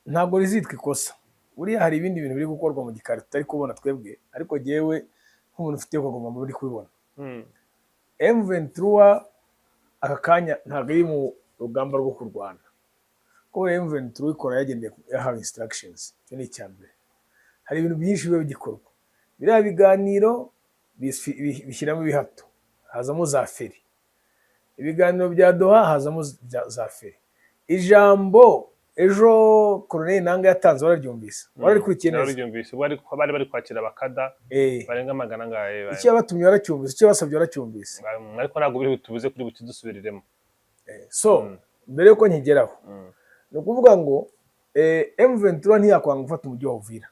Ntabwo rizitwa ikosa. Buriya hari ibindi bintu biri gukorwa mu gikari tutari kubona twebwe, ariko jyewe nk'umuntu ufite iyo kagoma muri kubibona. M23 aka kanya ntabwo iri mu rugamba rwo kurwana, kuko M23 ikora yagendeye yahawe instructions. Icyo ni icya mbere. Hari ibintu byinshi biba bigikorwa, biriya biganiro bishyiramo ibihato, hazamo za feri. Ibiganiro bya Doha hazamo za feri. Ijambo ejo Colonel Nanga yatanze wararyumvise, wararikurikiye neza? Nararyumvise. Bari bari kwakira abakada barenga magana angahe. Icyo yabatumye waracyumvise, icyo yabasabye waracyumvise? Ariko ntabwo biri butubuze kuri bukidusubiriremo. So mbere yuko nkigeraho, ni ukuvuga ngo M23 ntiyakwanga gufata umujyi wa Uvira,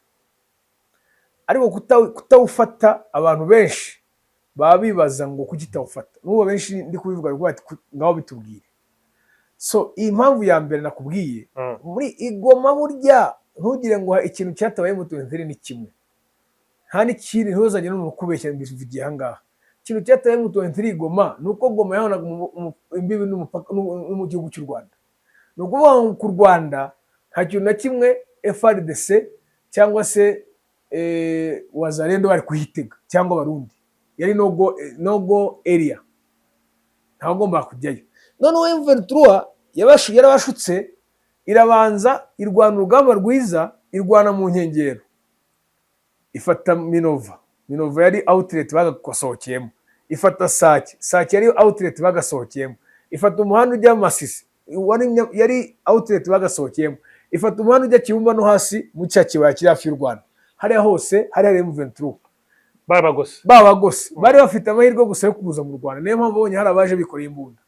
ariko kutawufata abantu benshi baba bibaza ngo kuki itawufata. N'ubu benshi ndi kubivuga bari kuvuga bati, ngaho bitubwire." So iyi mpamvu ya mbere nakubwiye, muri igoma burya ntugire ngo ikintu cyatabaye M23 ni kimwe, nta n'ikindi. Ntuzajye n'umuntu ukubeshya, mbivugiye aha ngaha. Ikintu cyatabaye M23 Goma ni uko Goma yahonaga imbibi n'umupaka no mu gihugu cy'u Rwanda. Ni ukuvuga ngo ku Rwanda nta kintu na kimwe FARDC cyangwa se Wazalendo bari kuhitega cyangwa Abarundi. Yari no go area, ntawagombaga kujyayo. Noneho M23 yarabashutse, irabanza irwana urugamba rwiza, irwana mu nkengero, ifata Minova. Minova yari outlet bagasohokeyemo. Ifata Sake, Sake yari outlet bagasohokeyemo. Ifata umuhanda ujya Masisi, yari outlet bagasohokeyemo. Ifata umuhanda ujya Kibumba no hasi mu cya kibaya kiri hafi y'u Rwanda. Hariya hose hari hari M23. Babagose. Babagose, bari bafite amahirwe gusa yo kuza mu Rwanda. Niyo mpamvu babonye hari abaje bikoreye imbunda.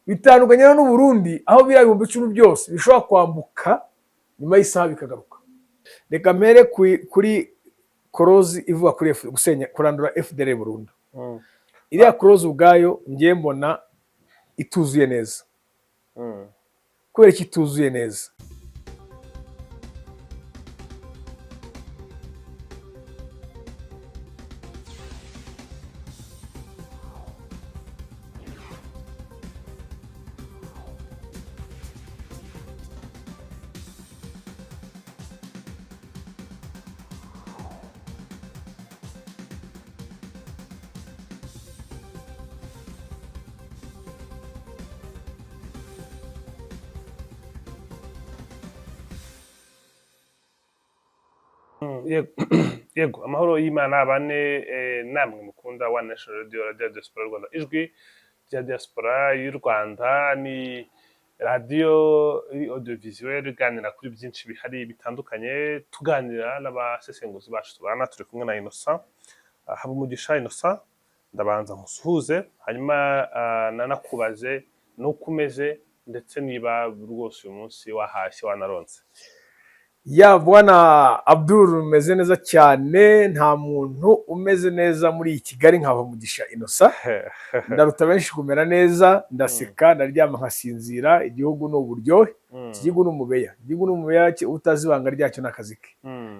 Bitandukanye rero n'u Burundi, aho biriya 10,000 byose bishobora kwambuka nyuma y'isaha bikagaruka. Reka mpere kuri clause ivuga kuri gusenya, kurandura FDLR burundu. Iriya clause ubwayo ngiye mbona ituzuye neza. Kubera ko ituzuye neza, Yego, amahoro y'Imana bane namwe mukunda One Nation Radio, radio ya diaspora y'u Rwanda, ijwi rya diaspora y'u Rwanda. Ni radiyo iri audiovisuel iganira kuri byinshi bihari bitandukanye, tuganira n'abasesenguzi bacu tubana. Turi kumwe na Innocent Habumugisha. Innocent, ndabanza nkusuhuze, hanyuma nanakubaze n'uko umeze, ndetse niba rwose uyu munsi wahashye wanaronse. Ya bwana Abdul, umeze neza cyane. Nta muntu umeze neza muri iyi Kigali nka Mugisha Innocent. Ndaruta benshi kumera neza, ndaseka, ndaryama nkasinzira. Igihugu ni uburyohe. Iki gihugu ni umubeya, igihugu ni umubeya, utazi ibanga ryacyo ni akazi ke.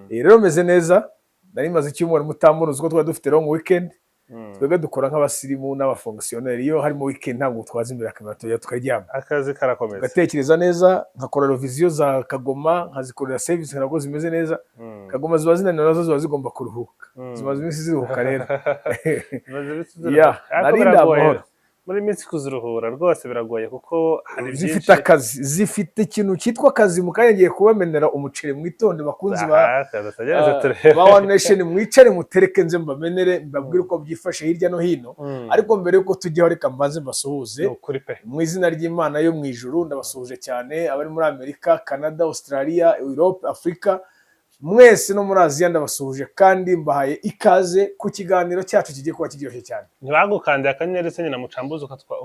Rero meze neza. Nari maze icyumweru mutambona, uzi ko twari dufite long weekend. Twebwe dukora nk'abasirimu n'abafonctionnaire, iyo harimo weekend ntabwo twaza imbere ya kamera, tujya tukaryama. Akazi karakomeza. Tugatekereza neza, nkakora revision za Kagoma, nkazikorera service nabwo zimeze neza. Kagoma ziba zinaniwe, nazo ziba zigomba kuruhuka. Zimaze iminsi ziruhuka rero. Zimaze iminsi Ya, ziruhuka. Ariko nari ndi biragoye. amahoro. Muri iyi minsi kuziruhura rwose biragoye, kuko hari Zifite byinshi. akazi, zifite ikintu cyitwa akazi. Mu kanya ngiye kubamenera umuceri, mwitonde bakunzi ba Aha, kaza tugerageze turebe. ba One Nation, mwicare mutereke nze mbamenere, mbabwire uko byifashe hirya no hino. Ariko mbere yuko tujyaho, reka mbanze mbasuhuze Ni ukuri pe. mu izina ry'Imana yo mu ijuru. Ndabasuhuje cyane abari muri Amerika, Canada, Australia, Europe, Afurika mwese no muri Aziya. Ndabasuhuje kandi mbahaye ikaze ku kiganiro cyacu kigiye kuba kiryoshye cyane. Ntibagukandiye akanyenyeri se nyina mucambuzi ukatwa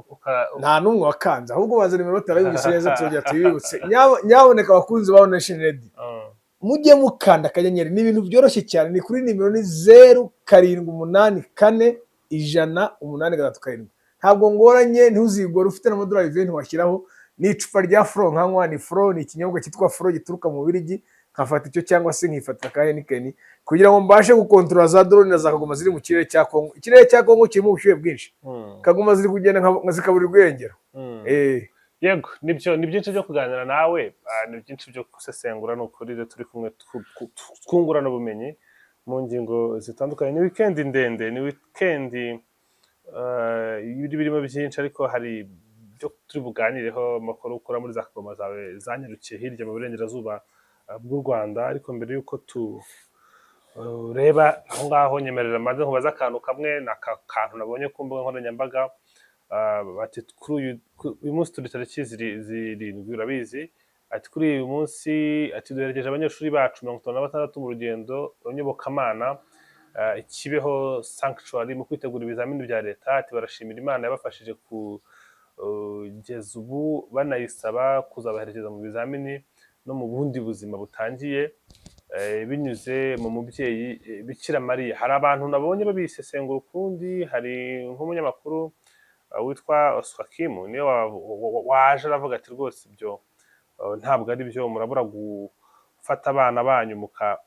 Nta n'umwe wakanze, ahubwo baza nimero batarayumvise neza, turongera tubibutse. Nyaboneka abakunzi ba One Nation Radio, mujye mukanda akanyenyeri, ni ibintu byoroshye cyane. Ni kuri nimero ni 0784 100 837. Ntabwo ngoranye, ntuzigore. Ufite n'amadolari 20 washyiraho. Ni icupa rya Fro nkanywa, ni Fro, ni ikinyobwa cyitwa Fro gituruka mu Bubiligi. Nkafata icyo cyangwa se nkifatira ka Heineken kugira ngo mbashe gukontorora za drone na za Kagoma ziri mu kirere cya Kongo. Ikirere cya Kongo kirimo ubushyuhe bwinshi. Kagoma ziri kugenda zikabura urwengero. Yego, nibyo, ni byinshi byo kuganira nawe, ni byinshi byo gusesengura. Ni ukuri rero turi kumwe twungurana ubumenyi mu ngingo zitandukanye. Ni weekend ndende, ni weekend birimo byinshi, ariko hari ibyo turi buganireho, amakuru ukora muri za kagoma zawe zanyarukiye hirya mu burengerazuba bw'u Rwanda. Ariko mbere y'uko tureba aho ngaho, nyemerera maze nkubaze akantu kamwe. Ni aka kantu nabonye ku mbuga nkoranyambaga. Bati kuri uyu munsi turi tariki 7, urabizi. Ati kuri uyu munsi, ati duherekeje abanyeshuri bacu 56 mu rugendo nyobokamana Kibeho Sanctuary mu kwitegura ibizamini bya leta. Ati barashimira Imana yabafashije kugeza ubu, banayisaba kuzabaherekeza mu bizamini no mu bundi buzima butangiye binyuze mu mubyeyi Bikira Mariya. Hari abantu nabonye babisesengura ukundi. Hari nk'umunyamakuru witwa Oswakimu, niwe waje aravuga ati rwose ibyo ntabwo ari byo, murabura gufata abana banyu muka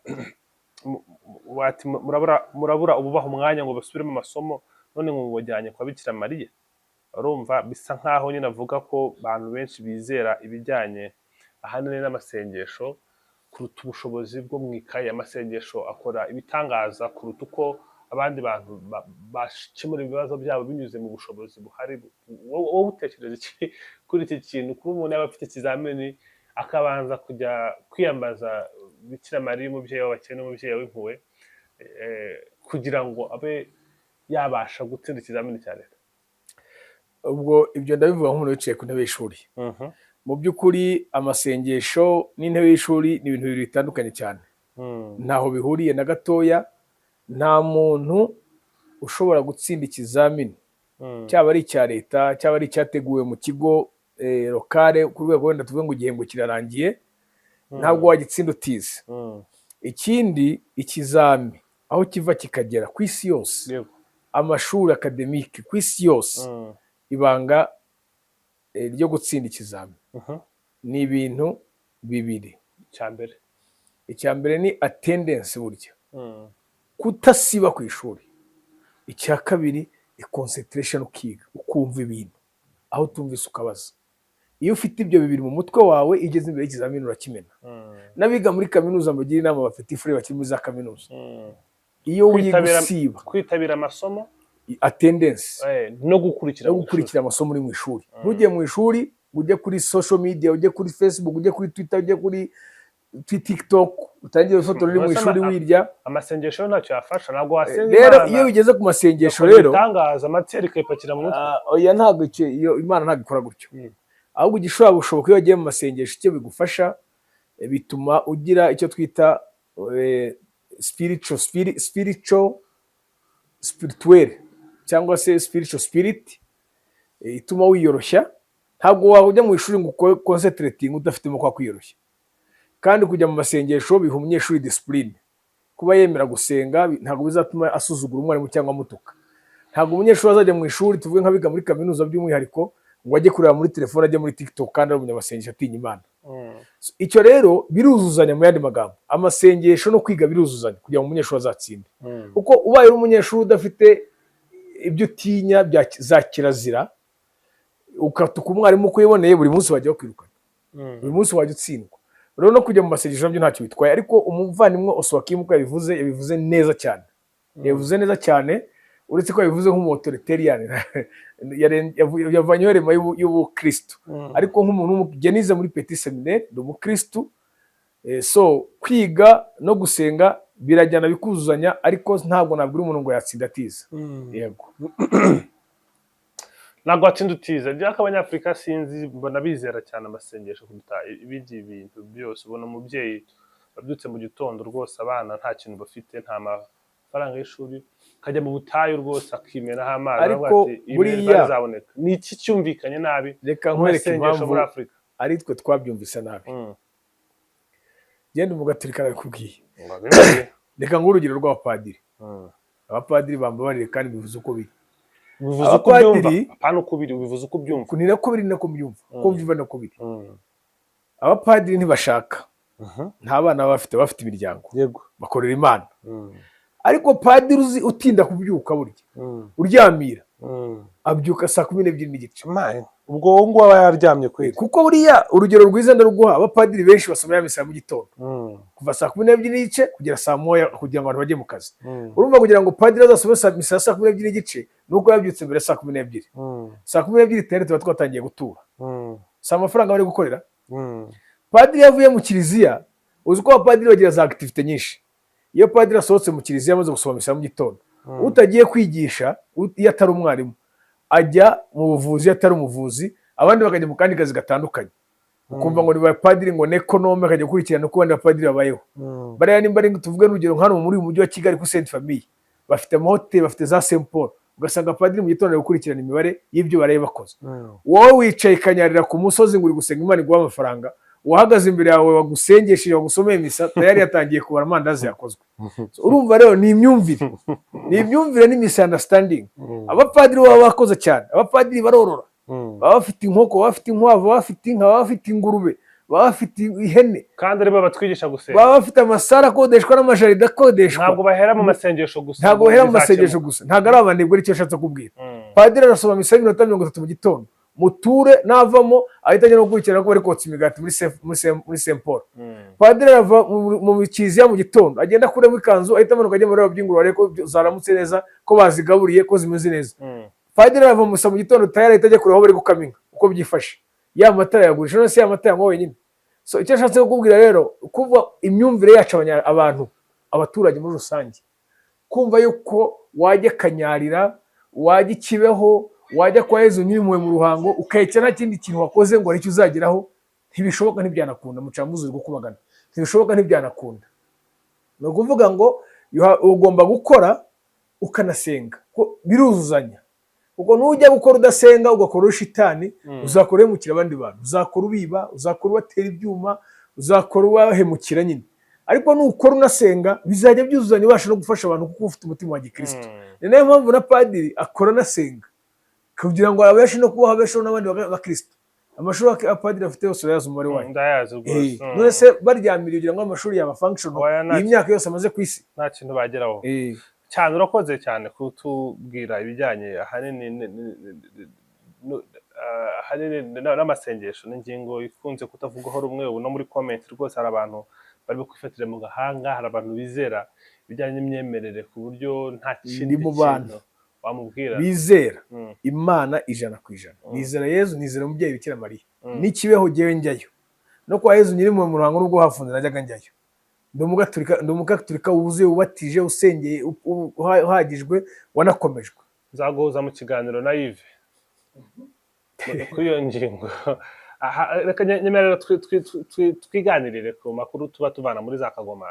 ati murabura ububaha umwanya ngo basubire mu masomo, none ngo mubajyanye kwa Bikira Mariya. Urumva bisa nkaho nyine avuga ko abantu benshi bizera ibijyanye ahanini n'amasengesho kuruta ubushobozi bwo mu ikayi. Amasengesho akora ibitangaza kuruta uko abandi bantu bakemura ibibazo byabo binyuze mu bushobozi buhari. Wowe utekereza iki kuri iki kintu, kuba umuntu yaba afite ikizamini akabanza kujya kwiyambaza Bikira Mariya, umubyeyi w'abakene, umubyeyi w'impuhwe, kugira ngo abe yabasha gutsinda ikizamini cya leta? Ubwo ibyo ndabivuga nk'umuntu wicaye ku ntebe y'ishuri. Mu by'ukuri amasengesho n'intebe y'ishuri ni ibintu bibiri bitandukanye cyane, ntaho bihuriye na gatoya. Nta muntu ushobora gutsinda ikizamini, cyaba ari icya leta, cyaba ari icyateguwe mu kigo local, ku rwego wenda tuvuge ngo igihembwe kirarangiye, ntabwo wagitsinda utize. Ikindi, ikizami aho kiva kikagera ku isi yose, amashuri académique ku isi yose, ibanga ryo gutsinda ikizami ni ibintu bibiri. Icya mbere? Icya mbere ni attendance, burya kutasiba ku ishuri. Icya kabiri ni concentration, ukiga, ukumva ibintu, aho utumvise ukabaza. Iyo ufite ibyo bibiri mu mutwe wawe, iyo ugeze imbere y'ikizamini urakimena. N'abiga muri kaminuza mbagira inama, bafite ifure bakiri muri za kaminuza, iyo wiga usiba, Kwitabira amasomo, attendance, no gukurikira no mu ishuri. Gukurikira amasomo uri mu ishuri. Ntujye mu ishuri ngo ujye kuri social media, ujye kuri Facebook, ujye kuri Twitter, ujye kuri TikTok, utangire ifoto uri mu Mbese ishuri wirya. Amasengesho yo ntacyo yafasha? Ntabwo wasenga Rero Imana iyo bigeze ku masengesho igakora rero, ibitangaza, matière ikayipakira mu mutwe? Ah, oya, ntabwo iyo Imana ntabwo ikora gutyo. Ahubwo igishobora gushoboka, iyo wagiye mu masengesho, icyo bigufasha, bituma ugira icyo twita spiritual spirituel cyangwa se spiritual spirit, ituma wiyoroshya. Ntabwo wajya mu ishuri ngo ukore concentrating udafitemo kwa kwiyoroshya. Kandi kujya mu masengesho biha umunyeshuri discipline. Kuba yemera gusenga ntabwo bizatuma asuzugura umwarimu cyangwa amutuka. Ntabwo umunyeshuri azajya mu ishuri, tuvuge nk'abiga muri kaminuza by'umwihariko, ngo ajye kureba muri telefone, ajye muri TikTok, kandi ari umunyamasengesho atinya Imana. So, icyo rero biruzuzanya. Mu yandi magambo, amasengesho no kwiga biruzuzanya kugira ngo umunyeshuri azatsinde, kuko ubaye uri umunyeshuri udafite ibyo utinya bya za kirazira, ukatuka umwarimu uko wiboneye, buri munsi wajya bakwirukana, buri munsi wajya utsindwa. Rero no kujya mu masengesho nabyo ntacyo bitwaye. Ariko umuvandimwe Oswakim uko yabivuze, yabivuze neza cyane, yabivuze neza cyane, uretse ko yabivuze nk'umu authoritarian, yavanyeho rema y'ubukristo. Ariko nk'umuntu w'umugenize muri petit séminaire, ndi umukristo. So kwiga no gusenga birajyana bikuzuzanya, ariko ntabwo nabwira umuntu ngo yatsinda atize. Yego. Ntabwo watsinda utize. Byaka abanyafurika, sinzi, mbona bizera cyane amasengesho kuruta ibindi bintu byose. Ubona umubyeyi wabyutse mu gitondo rwose, abana nta kintu bafite, nta mafaranga y'ishuri, akajya mu butayu rwose akimenaho amazi, Ariko aravuga ati "Ibi buriya bizaboneka." Ni iki cyumvikanye nabi Reka mu nkwereke masengesho impamvu muri Afurika? ari twe twabyumvise nabi. Genda umugaturika arabikubwiye. Reka nguhe urugero rw'abapadiri. Abapadiri, bambabarire, kandi bivuze uko biri. Bivuze uko ubyumva. Abapadiri Apana uko biri, bivuze uko ubyumva. Ni nako biri, nako mbyumva, uko mbyumva nako biri. Abapadiri ntibashaka, nta bana baba bafite, bafite imiryango, bakorera Imana. Ariko padiri uzi utinda kubyuka, burya uryamira Abyuka saa 12:30. Man, ubwo uwo nguwo aba yaryamye kweli. Kuko buriya urugero rwiza ndaruguha, abapadiri benshi basoma ya misa ya mu gitondo kuva saa 12:30 kugera saa 1, kugira ngo abantu bajye mu kazi. Urumva, kugira ngo padiri azasome misa ya saa 12:30 ni uko yabyutse mbere ya saa 12. Saa 12 tayari tuba twatangiye gutura. Si amafaranga bari gukorera. Padiri iyo avuye mu kiliziya, uzi ko abapadiri bagira za activités nyinshi. Iyo padiri asohotse mu kiliziya amaze gusoma misa ya mu gitondo, utagiye kwigisha, iyo atari umwarimu, ajya mu buvuzi iyo atari umuvuzi, abandi bakajya mu kandi kazi gatandukanye. Ukumva ngo ni bapadiri, ngo ni économe, akajya gukurikirana uko abandi bapadiri babayeho. Bariya nimba ari, tuvuge n'urugero, nk'hano muri uyu mujyi wa Kigali kuri Sainte Famille bafite amahoteli, bafite za Saint Paul, ugasanga padiri mu gitondo ari gukurikirana imibare y'ibyo baraye bakoze. Wowe wicaye ikanyarira ku musozi ngo uri gusenga Imana iguha amafaranga, uwahagaze imbere yawe wagusengesheje, wagusomeye misa, tayari yatangiye kubara amandazi yakozwe. So, urumva rero ni imyumvire ni misunderstanding. Abapadiri baba bakoze cyane, abapadiri barorora, baba bafite inkoko, baba bafite inkwavu, baba bafite inka, baba bafite ingurube, baba bafite ihene. Kandi aribo batwigisha gusenga. Baba bafite amasare akodeshwa n'amajaride akodeshwa. Ntabwo bahera mu masengesho gusa. Ntabwo bahera mu masengesho gusa, ntabwo ari abanebwe, aricyo ashatse kubwira. Padiri arasoma misa y'iminota 30 mu gitondo, muture, navamo ahita ajya no gukurikirana ko bari kotsa imigati muri Saint Paul. Padiri arava mu kiliziya mu gitondo, agenda akuremo ikanzu, ahita amanuka ajya mu biraro by'ingurube arebe ko zaramutse neza, ko bazigaburiye, ko zimeze neza. Padiri arava mu misa mu gitondo, tayari ahita ajya kureba aho bari gukama inka uko byifashe, ya mata yagurisha, none se ya mata yanywa wenyine? So icyo ashatse kukubwira rero, kuva imyumvire yacu, abantu, abaturage muri rusange, kumva yuko wajya Kanyarira, wajya i Kibeho, wajya kwa Yezu Nyirimpuhwe mu Ruhango, ukayicara nta kindi kintu wakoze ngo hari icyo uzageraho, ntibishoboka, ntibyanakunda. Mucambuzi uri gukubagana, ntibishoboka, ntibyanakunda. Ni ukuvuga ngo ugomba gukora ukanasenga, ko biruzuzanya, kuko nujya gukora udasenga, ugakora shitani, uzakora uhemukira abandi bantu, uzakora ubiba, uzakora ubatera ibyuma, uzakora ubahemukira nyine. Ariko nukora unasenga, bizajya byuzuzanya, ubasha no gufasha abantu kuko ufite umutima wa gikristo. Ni nayo mpamvu na padiri akora anasenga, kugira ngo abashe no kubaho, abesheho n'abandi bakristo. Amashuri abapadiri afite yose urayazi umubare wayo. Ndayazi rwose. None se baryamiriye kugira ngo amashuri yaba functional Oya, iyi myaka yose amaze ku isi? Nta kintu bageraho. Cyane, urakoze cyane kutubwira ibijyanye ahanini n'amasengesho. Ni ingingo ikunze kutavugwaho rumwe. Ubu no muri comment rwose hari abantu barimo kwifatira mu gahanga. Hari abantu bizera ibijyanye n'imyemerere ku buryo nta kindi Ndi mu bantu kintu wamubwira. Bizera Imana 100%. Nizera Yezu, nizera umubyeyi Bikira Mariya. N'ikibeho jyewe njyayo, no kwa Yezu nyiri mu Ruhango, nubwo hafunze najyaga njyayo. Ndi umugaturika, ndi umugaturika wuzuye, wubatije, usengeye, uhagijwe, wanakomejwe. Nzaguhuza mu kiganiro na Yves kuri iyo ngingo. Aha, reka nyemerera twiganirire ku makuru tuba tuvana muri za Kagoma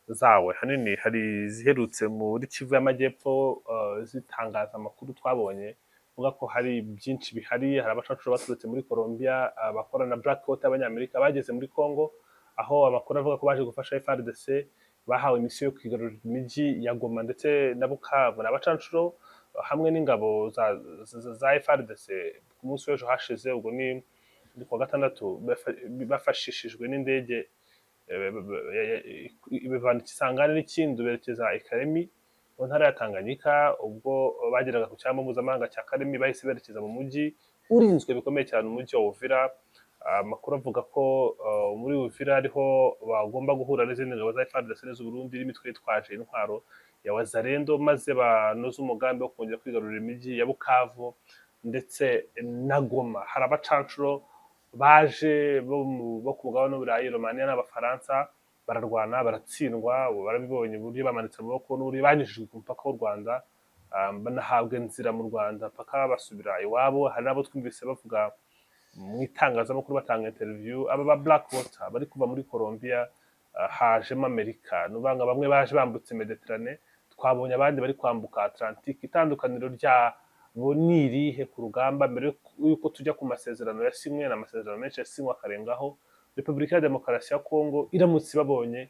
zawe. Hanini hari iziherutse muri Kivu y'Amajyepfo, zitangaza amakuru twabonye avuga ko hari byinshi bihari. Hari abacancuro baturutse muri Colombia, bakorana na Blackwater y'Abanyamerika, bageze muri Congo, aho amakuru avuga ko baje gufasha FARDC, bahawe misiyo yo kwigarurira imijyi ya Goma ndetse na Bukavu. Ni abacancuro hamwe n'ingabo za FARDC. Ku munsi w'ejo hashize, ubwo ni kuwa gatandatu, bafashishijwe n'indege, bivana Kisangani n'ikindi berekeza i Kalemi mu ntara ya Tanganyika. Ubwo bageraga ku cyambu mpuzamahanga cya Kalemi, bahise berekeza mu mujyi urinzwe bikomeye cyane, umujyi wa Uvira. Amakuru avuga ko muri Uvira ariho bagomba guhura n'izindi ngabo za FARDC n'iz'u Burundi n'imitwe yitwaje intwaro ya Wazalendo, maze banoze umugambi wo kongera kwigarurira imijyi ya Bukavu ndetse na Goma. Hari abacancuro baje bo ku mugabane w'Uburayi, Romania n'Abafaransa, bararwana baratsindwa. Ubu barabibonye uburyo bamanitse amaboko n'uburyo banyujijwe ku mupaka w'u Rwanda, banahabwa inzira mu Rwanda paka basubira iwabo. Hari n'abo twumvise bavuga mu itangazamakuru, batanga interview. Aba ba Blackwater bari kuva muri Colombia, hajemo Amerika. Ni ukuvuga ngo bamwe baje bambutse Mediterane, twabonye abandi bari kwambuka Atlantique. Itandukaniro ryabo ni irihe ku rugamba, mbere y'uko tujya ku masezerano yasinywe n'amasezerano menshi yasinywe akarengaho? Repubulika ya Demokarasi ya Kongo iramutse ibabonye,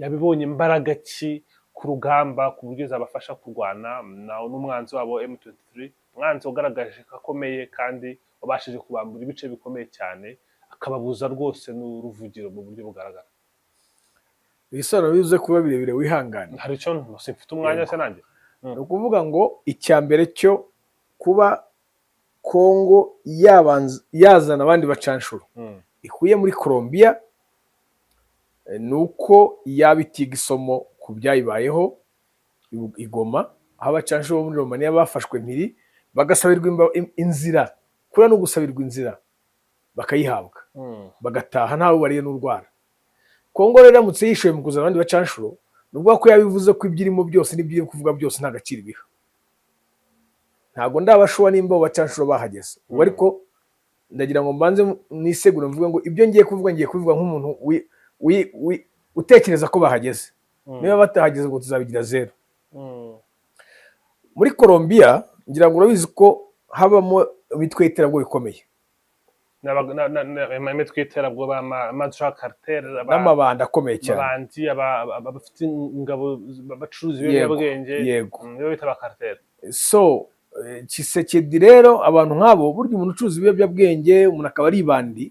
yabibonye imbaraga ki ku rugamba, ku buryo zabafasha kurwana n'umwanzi wabo M23, umwanzi wagaragaje ko akomeye kandi wabashije kubambura ibice bikomeye cyane, akababuza rwose n'uruvugiro mu buryo bugaragara? Ibisobanuro bize kuba birebire, wihangane. Hari icyo simfite umwanya se nanjye. Ni ukuvuga ngo icya mbere cyo Kuba Kongo yabanza yazana abandi bacanshuro ikuye muri Colombia, ni uko yaba itiga isomo ku byayibayeho i Goma, aho abacanshuro bo muri Romania bafashwe mpiri, bagasabirwa inzira, kuriya ni ugusabirwa inzira, bakayihabwa, bagataha ntawe bariye n'urwara. Kongo rero iramutse yishoye mu kuzana abandi bacanshuro, ni ukuvuga ko yabivuze ko ibyo irimo byose n'ibyo iri kuvuga byose nta gaciro ibiha. Ntabwo ndabashuwa nimba abo bacanshuro bahageze ubu, ariko ndagira ngo mbanze nisegure mvuge ngo ibyo ngiye kuvuga, ngiye kubivuga nk'umuntu utekereza ko bahageze. Niba batahageze ngo tuzabigira zero. Muri Colombia, ngira ngo urabizi ko habamo imitwe y'iterabwoba ikomeye. Imitwe y'iterabwoba, ama drug cartel, n'amabanda akomeye cyane. Abandi bafite ingabo bacuruza ibiyobyabwenge. Nibo bita ba cartel. So Tshisekedi rero, abantu nk'abo, burya umuntu ucuruza ibiyobyabwenge, umuntu akaba ari ibandi,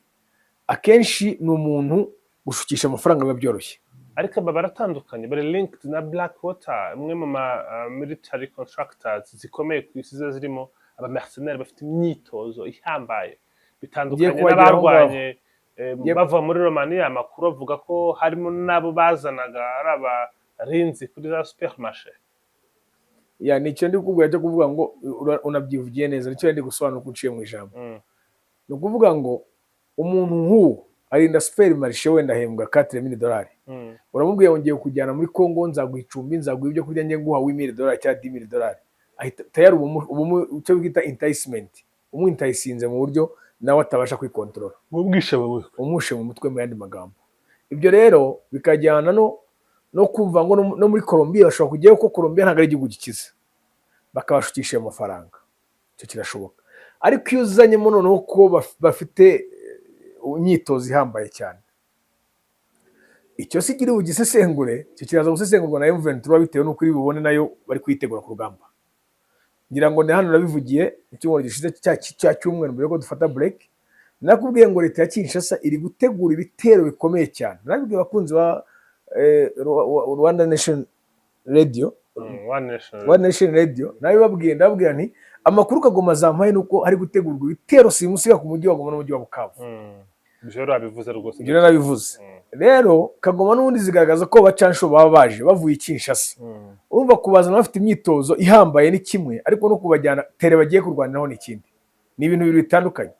akenshi ni umuntu gushukisha amafaranga biba byoroshye. Ariko aba baratandukanye, bari linked na Blackwater, imwe mu ma military contractors zikomeye ku isi, ziba zirimo aba mercenaires bafite imyitozo ihambaye, bitandukanye Ngiye kubagera aho ngaho. n'abarwanye bava muri Romania. Amakuru avuga ko harimo n'abo bazanaga ari abarinzi kuri za supermarché. Ya, ni icyo ndi kukubwira cyo kuvuga ngo unabyivugiye neza, nicyo ndi gusobanura uko uciye mu ijambo. Ni ukuvuga ngo umuntu nk'uwo arinda supermarché, wenda ahembwa 4 mille dolari. Uramubwiye ngo ngiye kujyana muri Congo, nzaguha icumbi, nzaguha ibyo kurya, ngiye nguha 8 mille dolari cyangwa 10 mille dolari, ahita tayari ubu icyo bita enticement, umwintayisinze mu buryo nawe atabasha kwikontorora. Ubwishe wowe. Umushe mu mutwe, mu yandi magambo. Ibyo rero bikajyana no kumva ngo no muri Colombia bashobora kujyayo, kuko Colombia ntabwo ari igihugu gikize, bakabashukisha ayo mafaranga. Icyo kirashoboka. Ariko iyo uzanyemo noneho ko bafite imyitozo ihambaye cyane, icyo si kiri bugisesengure, icyo kiraza gusesengurwa na M23, bitewe n'uko iri bubone nayo bari kuyitegura ku rugamba. Ngira ngo ni hano nabivugiye icyumweru gishize, cya cyumweru mbere yuko dufata break, nakubwiye ngo leta ya Kinshasa iri gutegura ibitero bikomeye cyane. Nabibwiye abakunzi ba Rwanda Nation Radio. One Nation. One Nation Radio, nabibabwiye, ndababwira nti amakuru Kagoma zampaye ni uko hari gutegurwa ibitero simusiga ku mujyi wa Goma n'umujyi wa Bukavu. Ibyo rero wabivuze rwose. Ibyo rero nabivuze. Rero Kagoma n'ubundi zigaragaza ko abacansho baba baje bavuye i Kinshasa. Urumva, kubazana bafite imyitozo ihambaye ni kimwe, ariko no kubajyana terrain bagiye kurwaniraho ni ikindi, ni ibintu bibiri bitandukanye.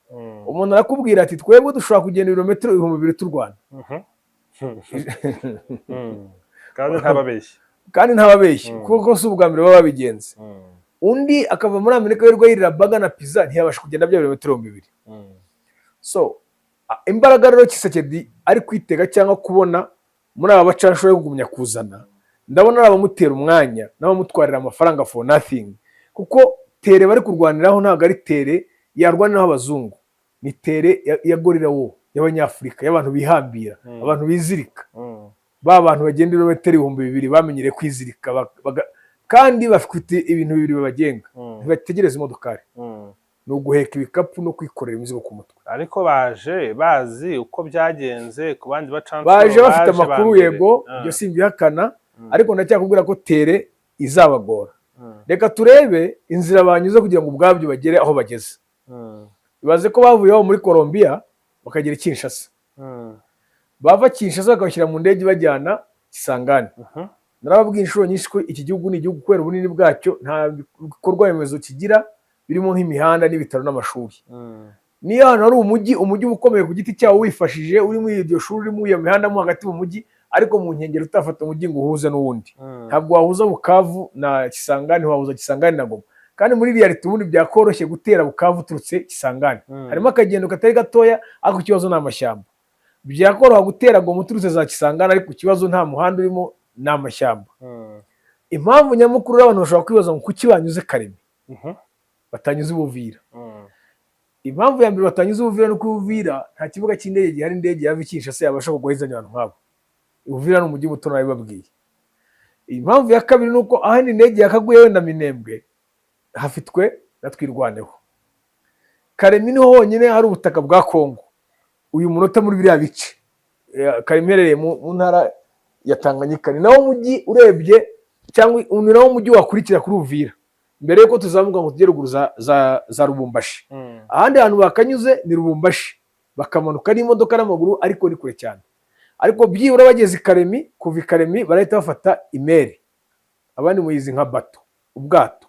Umuntu arakubwira ati twebwe dushobora kugenda ibirometero 2000 turwana. Kandi ntababeshye. Kandi ntababeshye, kuko si ubwa mbere baba babigenze. Undi akava muri Amerika yirirwa yirira burger na pizza, ntiyabasha kugenda bya birometero 2000. So imbaraga rero Tshisekedi ari kwitega cyangwa kubona muri aba bacanshuro yo kugumya kuzana, ndabona ari abamutera umwanya n'abamutwarira amafaranga for nothing, kuko terrain bari kurwaniraho ntabwo ari terrain yarwaniraho abazungu, ni terrain ya guerrilla war y'Abanyafurika, y'abantu bihambira, abantu bizirika, ba bantu bagenda ibirometero 2000 bamenyereye kwizirika, kandi bafite ibintu bibiri bibagenga: ntibategereza imodokari, ni uguheka ibikapu no kwikorera imizigo ku mutwe. Ariko baje bazi uko byagenze ku bandi bacancuro. Baje bafite ba amakuru mbere. Yego. Ibyo simbihakana, ariko ndacyakubwira ko terrain izabagora. Reka turebe inzira banyuze kugira ngo ubwabyo bagere aho bageze. Ibaze ko bavuye aho muri Colombia bakagera i Kinshasa, bava Kinshasa bakabashyira mu ndege ibajyana Kisangani. Narababwiye inshuro nyinshi ko iki gihugu ni igihugu, kubera ubunini bwacyo, nta bikorwa remezo kigira birimo nk'imihanda n'ibitaro n'amashuri. Niyo ahantu hari umujyi, umujyi uba ukomeye ku giti cyawo, wifashije, uri muri iryo shuri, uri muri iyo mihanda mo hagati mu mujyi, ariko mu nkengero utafata umujyi ngo uhuze n'uwundi. Ntabwo wahuza Bukavu na Kisangani, ntiwahuza Kisangani na Goma. Kandi muri réalité ubundi byakoroshye gutera Bukavu uturutse Kisangani, harimo akagendo katari gatoya, ariko ikibazo ni amashyamba. Byakoroha gutera Goma uturutse za Kisangani, ariko ikibazo nta muhanda urimo, ni amashyamba. Impamvu nyamukuru rero, abantu bashobora kwibaza ngo kuki banyuze Karemi, batanyuze Ubuvira? Impamvu ya mbere batanyuze Ubuvira ni uko Ubuvira nta kibuga cy'indege gihari, indege yava i Kinshasa yabasha kugwa izanye abantu nk'abo. Ubuvira ni umujyi muto, nabibabwiye. Impamvu ya kabiri ni uko aho indege yakaguye, wenda Minembwe, hafitwe na Twirwaneho. Karemi niho honyine hari ubutaka bwa Kongo uyu munota muri biriya bice. Karemi iherereye mu ntara ya Tanganyika, ni nawo mujyi urebye, cyangwa ni nawo mujyi wakurikira kuri Uvira. Mbere yuko tuzamuka ngo tujye ruguru za Lubumbashi, ahandi hantu bakanyuze ni Lubumbashi, bakamanuka n'imodoka n'amaguru, ariko ni kure cyane. Ariko byibura bageze i Karemi, kuva i Karemi barahita bafata imeri, abandi muyizi nka bato, ubwato.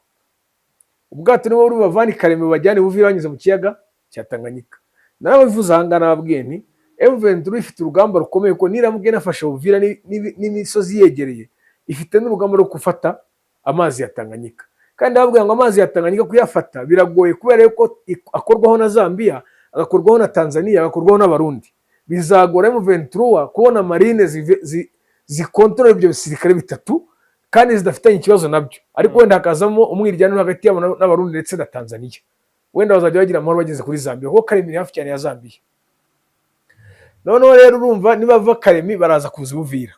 Ubwato nibo buri bavana i Karemi bubajyane Buvira banyuze mu kiyaga cya Tanganyika. Narabivuze aha ngaha, nababwiye nti M23 ifite urugamba rukomeye, ko niramuka inafashe Buvira n'imisozi yegereye, ifite n'urugamba rwo gufata amazi ya Tanganyika. Kandi ndababwira ngo amazi ya Tanganyika kuyafata biragoye, kubera yuko akorwaho na Zambia, agakorwaho na Tanzania, agakorwaho n'Abarundi. Bizagora M23 kubona marine zikontorora ibyo bisirikare bitatu kandi zidafitanye ikibazo nabyo. Ariko wenda hakazamo umwiryane uri hagati yabo n'Abarundi ndetse na Tanzania. Wenda bazajya bagira amahoro bageze kuri Zambia, kuko Karemi iri hafi cyane ya Zambia. Noneho rero urumva, nibava Karemi baraza kuza Uvira.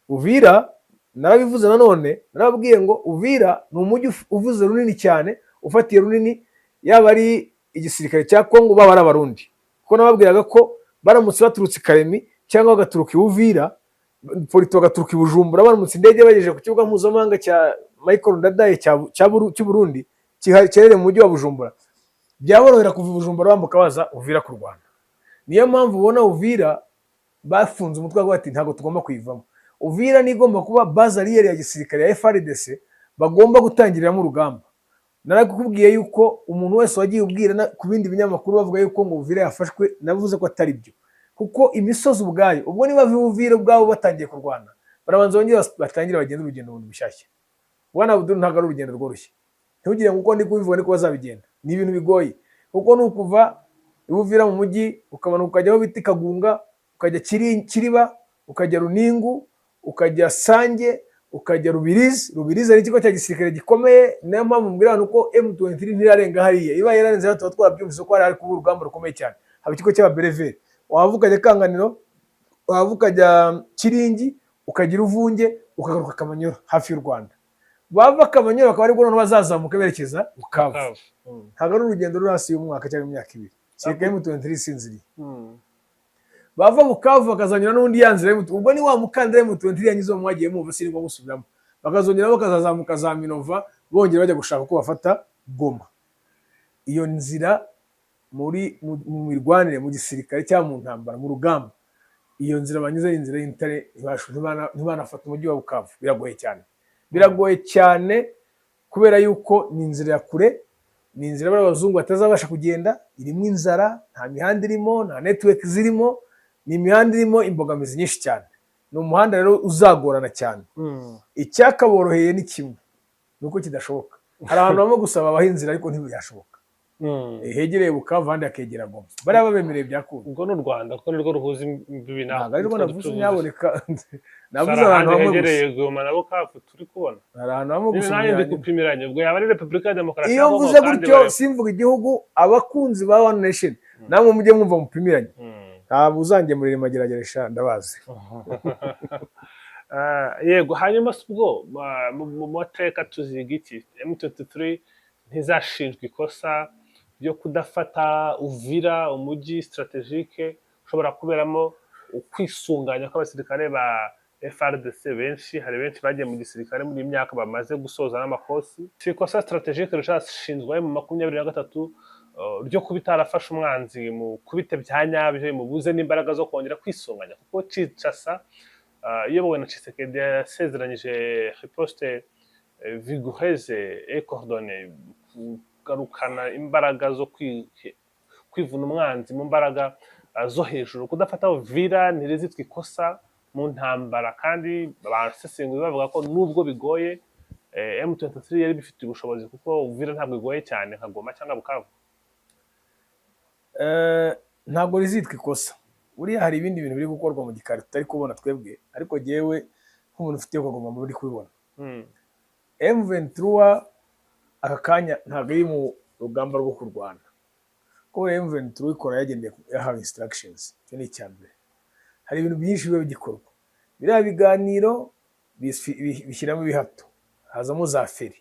Uvira narabivuze nanone, narababwiye ngo Uvira ni umujyi uvuze runini cyane, ufatiye runini yaba ari igisirikare cya Kongo, baba ari Abarundi, kuko nababwiraga ko baramutse baturutse i Karemi cyangwa bagaturuka i Uvira, polito bagaturuka i Bujumbura, baramutse indege bagejeje ku kibuga mpuzamahanga cya Michael Ndadaye cy'u Burundi giherereye mu mujyi wa Bujumbura, byaborohera kuva i Bujumbura bambuka baza Uvira kurwana. Niyo mpamvu ubona Uvira bafunze umutwe, bavuga bati ntabwo tugomba kuyivamo. Uvira ni igomba kuba base arrière ya gisirikare ya FARDC bagomba gutangiriramo urugamba. Narakubwiye yuko umuntu wese wagiye ubwira ku bindi binyamakuru bavuga yuko ngo Uvira yafashwe, navuze ko atari byo, kuko imisozi ubwayo, ubwo niba Uvira ubwabo batangiye kurwana, barabanza bongere batangire bagende urugendo bundi bushyashya. Bwana Abdul, ntabwo ari urugendo rworoshye. Ntugire ngo uko ndi kubivuga niko bazabigenda. Ni ibintu bigoye, kuko ni ukuva i Uvira mu mujyi, ukamanuka ukajya aho bita Kagunga, ukajya Kiriba, ukajya Runingu, ukajya Sange, ukajya Rubirizi. Rubirizi ari ikigo cya gisirikare gikomeye. Niyo mpamvu mbwira abantu ko M23 ntirarenga hariya. Ibaye yararenze hariya, tuba twarabyumvise ko hari kuba urugamba rukomeye cyane. Haba ikigo cy'ababereveri. Wava ukajya Kanganiro, wava ukajya Kiringi, ukajya Uruvunge, ukagaruka Kamanyola hafi y'u Rwanda. Bava Kamanyola bakaba aribwo noneho bazazamuka berekeza Bukavu. Bukavu. Ntabwo ari urugendo ruri hasi y'umwaka cyangwa imyaka 2, kereka M23 isinziriye. Bava Bukavu bakazanyura n'undi ya nzira y'umutu, ubwo ni wa mukandara M23 yanyuze mwagiye mwumva, sinigwa musubiramo, bakazongera bakazazamuka za Minova, bongera bajya gushaka uko bafata Goma. Iyo nzira muri mu mirwanire, mu gisirikare cyangwa mu ntambara, mu rugamba, iyo nzira banyuze ari inzira y'intare. Ntibanafata umujyi wa Bukavu. Biragoye cyane, biragoye cyane, kubera yuko ni inzira ya kure, ni inzira bariya abazungu batazabasha kugenda. Irimo inzara, nta mihanda irimo, nta network zirimo, ni imihanda irimo imbogamizi nyinshi cyane. Ni umuhanda rero uzagorana cyane. Icyakaboroheye ni kimwe, ni uko kidashoboka. Hari ahantu bamwe gusaba abaha inzira, ariko ntibiyashoboka. Hegereye Bukavu, ahandi hakegera Goma, bariya babemereye byakunda. Ubwo ni u Rwanda, kuko nirwo ruhuza imbibi. Ntabwo arirwo navuze, nyaboneka, navuze Hari ahantu ahandi hamwe gusa. hegereye Goma na Bukavu turi kubona. Hari ahantu hamwe gusa. Nanjye ndi Umuntu gupimiranya, ubwo yaba ari Repubulika ya Demokarasi Iyo ya Kongo mvuze kandi gutyo, simvuga igihugu, abakunzi ba One Nation namwe mujye mwumva mupimiranye. Ntabwo uzangemurira imagerageresha, ndabazi. Ah, yego. Hanyuma se ubwo mu mateka tuziga iki? M23 ntizashinjwa ikosa ryo kudafata Uvira, umujyi stratégique ushobora kuberamo ukwisunganya kw'abasirikare ba FARDC benshi? Hari benshi bagiye mu gisirikare muri iyi myaka bamaze gusoza n'amakosi. Si ikosa stratégique rizashinzwa mu 23 ryo kuba itarafashe umwanzi mu kubite bya nyabyo, mubuze n'imbaraga zo kongera kwisunganya, kuko Kinshasa iyobowe na Tshisekedi yasezeranyije riposte vigoureuse et coordonnée, kugarukana imbaraga zo kwivuna umwanzi mu mbaraga zo hejuru. Kudafata Uvira ntirizitwa ikosa mu ntambara, kandi abasesenguzi bavuga ko nubwo bigoye, M23 yari bifitiye ubushobozi, kuko Uvira ntabwo igoye cyane nka Goma cyangwa Bukavu. Ntabwo rizitwa ikosa. Buriya hari ibindi bintu biri gukorwa mu gikari tutari kubona twebwe, ariko jyewe nk'umuntu ufite iyo kagoma muri kubibona. M23 aka kanya ntabwo iri mu rugamba rwo kurwana, kuko M23 ikora yagendeye yahawe instructions. Icyo ni icya mbere. Hari ibintu byinshi biba bigikorwa. Biriya biganiro bishyiramo ibihato, hazamo za feri.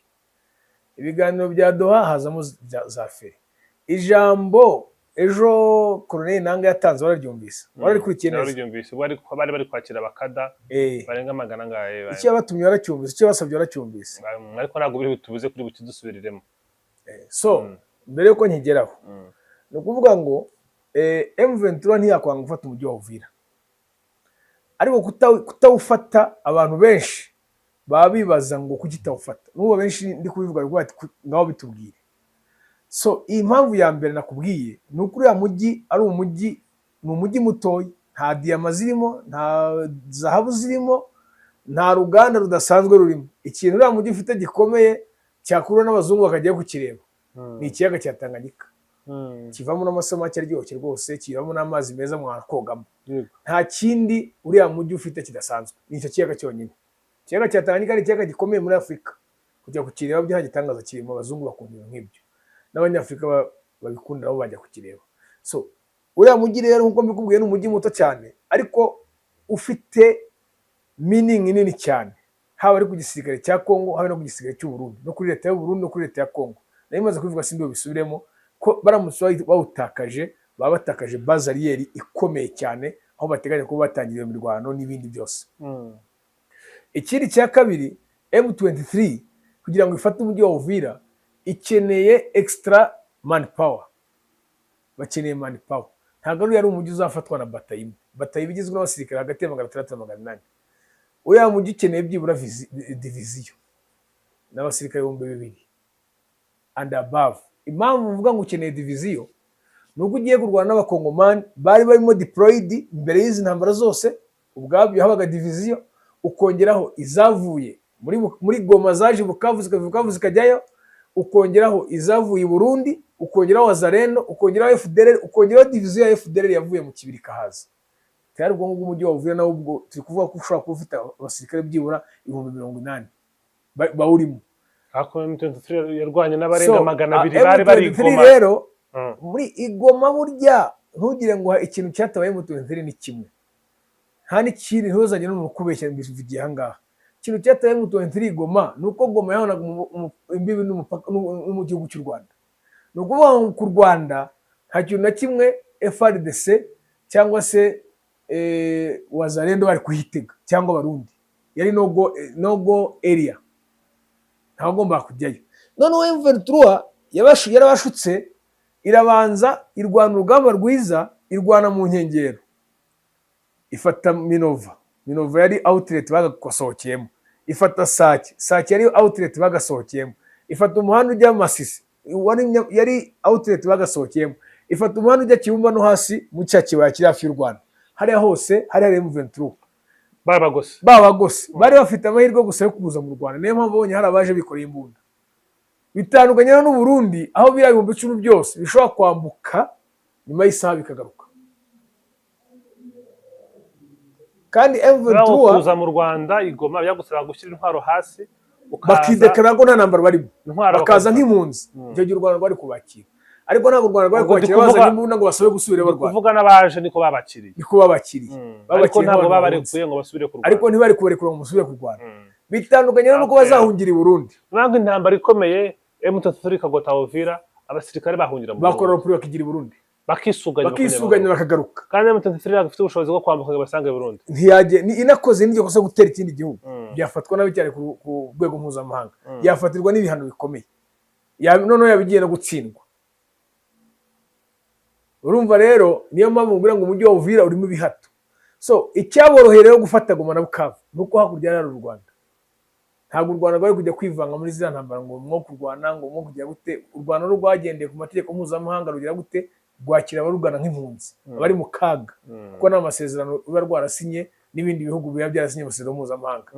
Ibiganiro bya Doha hazamo za feri. Ijambo Ejo Colonel Nanga yatanze, wararyumvise, wararikurikiye neza? Nararyumvise. Bari kwakira abakada barenga magana angahe. Icyo yabatumye waracyumvise, icyo yabasabye waracyumvise? Ariko ntabwo biri butubuze kuri bukidusubiriremo. So mbere yuko nkigeraho, ni ukuvuga ngo M23 ntiyakwanga gufata umujyi wa Uvira, ariko kutawufata abantu benshi baba bibaza ngo kuki itawufata. N'ubu benshi ndi kubivuga baravuga bati: "Ngaho bitubwire." So iyi mpamvu ya mbere nakubwiye ni uko uriya mujyi ari umujyi, ni umujyi mutoya, nta diyama zirimo, nta zahabu zirimo, nta ruganda rudasanzwe rurimo. Ikintu uriya mujyi ufite gikomeye cyakurura n'abazungu bakajya kukireba ni ikiyaga cya Tanganyika. Kivamo n'amasamaki aryoshye rwose, kivamo n'amazi meza mwakogamo. Nta kindi uriya mujyi ufite kidasanzwe, ni icyo kiyaga cyonyine. Ikiyaga cya Tanganyika ni ikiyaga gikomeye muri Afurika. Kujya kukireba byo nta gitangaza kirimo. Abazungu bakunda ibintu nk'ibyo, n'Abanyafurika babikunda, nabo bajya kukireba. So uriya mujyi rero, nk'uko mbikubwiye, ni umujyi muto cyane ariko ufite meaning nini cyane, haba ari ku gisirikare cya Kongo, haba no ku gisirikare cy'u Burundi, no kuri leta y'u Burundi, no kuri leta ya Kongo. Nari maze kubivuga, sindi bubisubiremo, ko baramutse bawutakaje baba batakaje base arrière ikomeye cyane aho bateganya kuba batangira iyo mirwano n'ibindi byose. Ikindi cya kabiri, M23 kugira ngo ifate umujyi wa Uvira ikeneye extra manpower, bakeneye manpower. Ntabwo ari umujyi uzafatwa na batayo imwe. Batayo iba igizwe n'abasirikare hagati ya 600 na 800. Uriya mujyi ukeneye byibura diviziyo n'abasirikare 2000 and above. Impamvu mvuga ngo ukeneye diviziyo ni uko ugiye kurwana n'Abakongomani bari barimo deployed mbere y'izi ntambara zose, ubwabyo habaga diviziyo, ukongeraho izavuye muri Goma zaje i Bukavu, zikava i Bukavu zikajyayo, ukongeraho izavuye i Burundi, ukongeraho Wazalendo, ukongeraho FDLR, ukongeraho diviziyo ya FDLR yavuye mu Kibiri ikahaza. Tayari ubwo ngubwo umujyi wa Uvira nawo ubwo turi kuvuga ko ushobora kuba ufite abasirikare byibura 80,000 bawurimo. Ariko M23 yarwanye n'abarenga So, 200 bari bari i M23 Goma. Rero muri igoma burya ntugire ngo ikintu cyatabaye M23 ni kimwe, nta n'ikindi. Ntuzajye no mu kubeshya, mbivugiye aha ngaha. Ikintu cyatabaye M23 i Goma ni uko Goma yahonaga imbibi n'umupaka no mu gihugu cy'u Rwanda. Ni ukuvuga ngo ku Rwanda nta kintu na kimwe FARDC cyangwa se Wazalendo bari kuhitega cyangwa Abarundi. Yari no go area, ntawagombaga kujyayo. Noneho M23 yarabashutse, irabanza irwana urugamba rwiza, irwana mu nkengero, ifata Minova. Minova yari outlet bagasohokeyemo. Ifata Sake. Sake yari outlet bagasohokeyemo. Ifata umuhanda ujya Masisi, yari outlet bagasohokeyemo. Ifata umuhanda ujya Kibumba no hasi mu cya kibaya kiri hafi y'u Rwanda. Hariya hose hari hari M23. Babagose. Babagose, bari bafite amahirwe gusa yo kuza mu Rwanda. Niyo mpamvu babonye hari abaje bikoreye imbunda. Bitandukanye rero n'u Burundi, aho biriya 10,000 byose bishobora kwambuka nyuma y'isaha bikagaruka. Kandi Naho M23 kuza mu Rwanda i Goma byagusaba gushyira intwaro hasi, ukaza bakideklara ko nta ntambara barimo, intwaro bakaza bakazifata. nk'impunzi. Icyo gihe u Rwanda rwari kubakira, ariko ntabwo u Rwanda rwari Ubwo ndi kubakira bazanye kuvuga- imbunda ngo basabe gusubira Ndi barwana. kuvuga n'abaje niko babakiriye. Niko babakiriye. Ariko Babakiriye ntabwo nk'abantu babarekuye ngo basubire ku Rwanda. Ariko ntibari kubarekura ngo musubire kurwana. Bitandukanye rero nuko bazahungira i Burundi. Ntabwo intambara ikomeye M23 ikagota Uvira, abasirikare bahungira mu Bakora Burundi. repli bakigira i Burundi. Bakisuganya. Bakisuganya bakagaruka. Kandi M23 ntabwo ifite ubushobozi bwo kwambuka ngo basange i Burundi. Ntiyajye inakoze n'iryo kosa gutera ikindi gihugu, byafatwa nabi cyane ku rwego mpuzamahanga, yafatirwa n'ibihano bikomeye. Noneho yaba igiye no gutsindwa. Urumva rero niyo mpamvu mbwira ngo umujyi wa Uvira urimo ibihato. So icyaboroheye rero gufata Goma na Bukavu ni uko hakurya hari u Rwanda. Ntabwo u Rwanda rwari kujya kwivanga muri ziriya ntambara ngo mwo kurwana, ngo mwo kujya gute. U Rwanda rwo rwagendeye ku mategeko mpuzamahanga, rugira gute, rwakira abarugana nk'impunzi abari mu kaga, kuko nta masezerano ruba rwarasinye n'ibindi bihugu biba byarasinye amasezerano mpuzamahanga.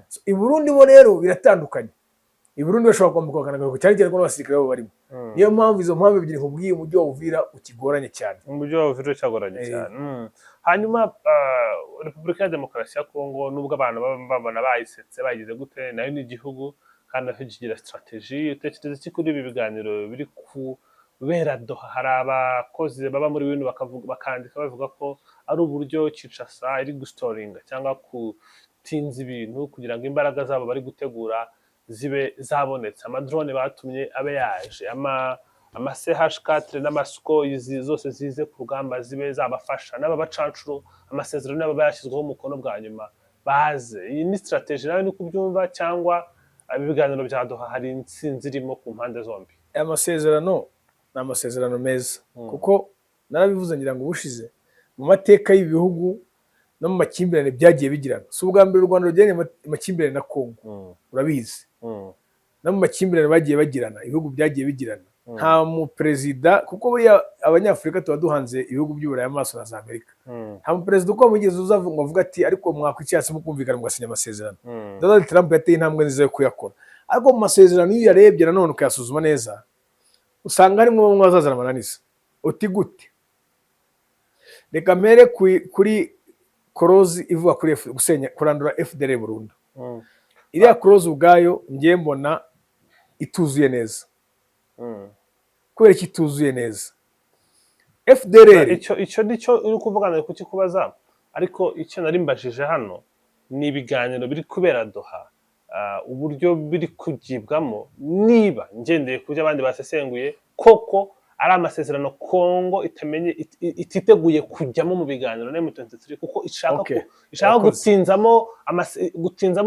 So, i Burundi bo rero biratandukanye. I Burundi bashobora kwambuka bakanagaruka, cyane cyane ko n'abasirikare babo barimo. Niyo mpamvu izo mpamvu ebyiri nkubwiye, umujyi wa Uvira ukigoranye cyane. Umujyi wa Uvira cyagoranye cyane. Hanyuma Repubulika ya Demokarasi ya Kongo, nubwo abantu baba babona bayisetse bayigize gute, nayo ni igihugu kandi nacyo kigira strategy. Utekereza iki kuri ibi biganiro biri kubera Doha? Hari abakozi baba muri bino bakavuga, bakandika bavuga ko ari uburyo Kinshasa iri gustallinga cyangwa gutinza ibintu kugira ngo imbaraga zabo bari gutegura zibe zabonetse, amadrone batumye abe yaje ama Ama CH4 n'ama Sukhoi izi zose zize ku rugamba, zibe zabafasha n'ababacancuro, amasezerano n'aba yashyizweho umukono bwa nyuma baze. Iyi ni strategy nawe ni kubyumva, cyangwa ibiganiro bya Doha hari intsinzi irimo ku mpande zombi? Aya masezerano ni amasezerano meza, kuko narabivuze ngira ngo ubushize, mu mateka y'ibihugu no mu makimbirane byagiye bigirana, si ubwa mbere u Rwanda rugiranye amakimbirane na Kongo, urabizi. No mu makimbirane bagiye bagirana, ibihugu byagiye bigirana, nta muperezida, kuko buriya Abanyafurika tuba duhanze ibihugu by'Uburayi amaso na za Amerika, nta muperezida uko wamugeze uza ngo avuge ati: "Ariko mwakwicara hasi mukumvikana, mugasinya amasezerano." Donald Trump yateye intambwe nziza yo kuyakora, ariko mu masezerano iyo uyarebye nanone ukayasuzuma neza, usanga harimo bamwe bazazana amananiza. Uti gute? Reka mpere kuri clause ivuga kuri gusenya, kurandura FDLR burundu. Iriya clause ubwayo ngiye mbona ituzuye neza. Kubera ko ituzuye neza, FDLR Icyo nicyo uri kuvuga, nari kukikubaza, ariko icyo nari mbajije hano ni ibiganiro biri kubera Doha, uburyo biri kugibwamo, niba ngendeye ku byo abandi basesenguye, koko ari amasezerano Kongo itamenye ititeguye kujyamo mu biganiro na M23, kuko ishaka ishaka gutinzamo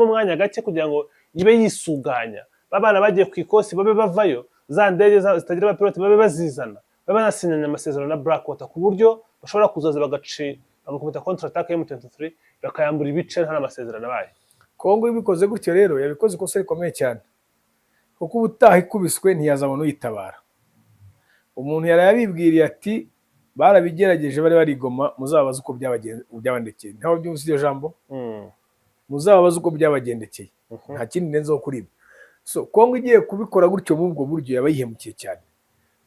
umwanya gake kugira ngo ibe yisuganya, babana bagiye ku ikosi babe bavayo, za ndege zitagira abapilote babe bazizana, babe banasinyanye amasezerano na Blackwater, ku buryo bashobora kuzaza bagaci bagakubita contre attaque ya M23, bakayambura ibice nta n'amasezerano abaye. Kongo ibikoze gutyo rero yabikoze ikosa rikomeye cyane, kuko ubutaha ikubiswe ntiyazabona uyitabara. Umuntu yaraye abibwiriye ati: "Barabigerageje, bari barigoma, muzabaze uko byabagendekeye." Ntawe byumvise iryo jambo? Muzababaze uko byabagendekeye. Nta kindi ndenzeho kuri ibyo. So Kongo igiye kubikora gutyo muri ubwo buryo, yaba yihemukiye cyane,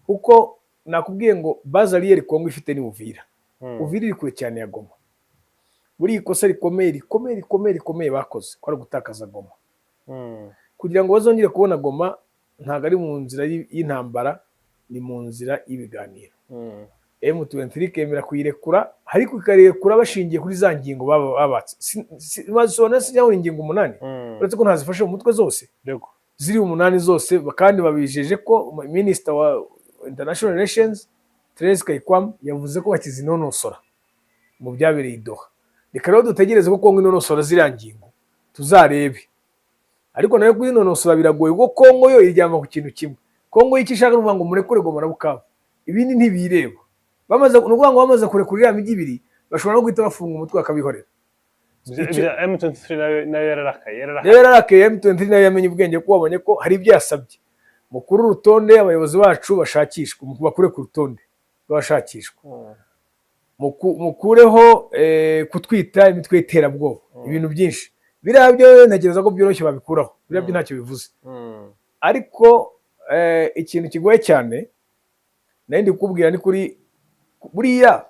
kuko nakubwiye ngo base arrière Kongo ifite ni Uvira. Uvira iri kure cyane ya Goma. Buriya ikosa rikomeye, rikomeye, rikomeye, rikomeye bakoze ko ari ugutakaza Goma. Kugira ngo bazongere kubona Goma, ntabwo ari mu nzira y'intambara, ni mu nzira y'ibiganiro. M23 ikemera kuyirekura, ariko ikayirekura bashingiye kuri za ngingo babatse. Bazisobanura sinjya, ingingo 8, uretse ko ntazifashe mu mutwe zose. Ziri 8 zose, kandi babijeje ko minisita wa international relations Therese Kayikwamba yavuze ko bakizinonosora mu byabereye i Doha. Reka rero dutegereze ko Kongo inonosora ziriya ngingo, tuzarebe. Ariko nayo kuzinonosora biragoye, kuko Kongo yo iryama ku kintu kimwe. Kongo icyo ishaka ni ukuvuga ngo murekure Goma na Bukavu, ibindi ntibireba. Bamaze, ni ukuvuga ngo bamaze kurekura iriya mijyi ibiri, bashobora no guhita bafunga umutwe bakabihorera. Ibya M23 nayo yararakaye, yararakaye. Rero yararakaye. M23 nayo yamenye ubwenge, ko babonye ko hari ibyo yasabye: mukuru urutonde abayobozi bacu bashakishwa, bakure ku rutonde rw'abashakishwa, mukureho kutwita imitwe y'iterabwoba, ibintu byinshi. Biriya byo ntekereza ko byoroshye babikuraho, biriya byo ntacyo bivuze. Ariko ikintu kigoye cyane nari ndi kukubwira ni kuri buriya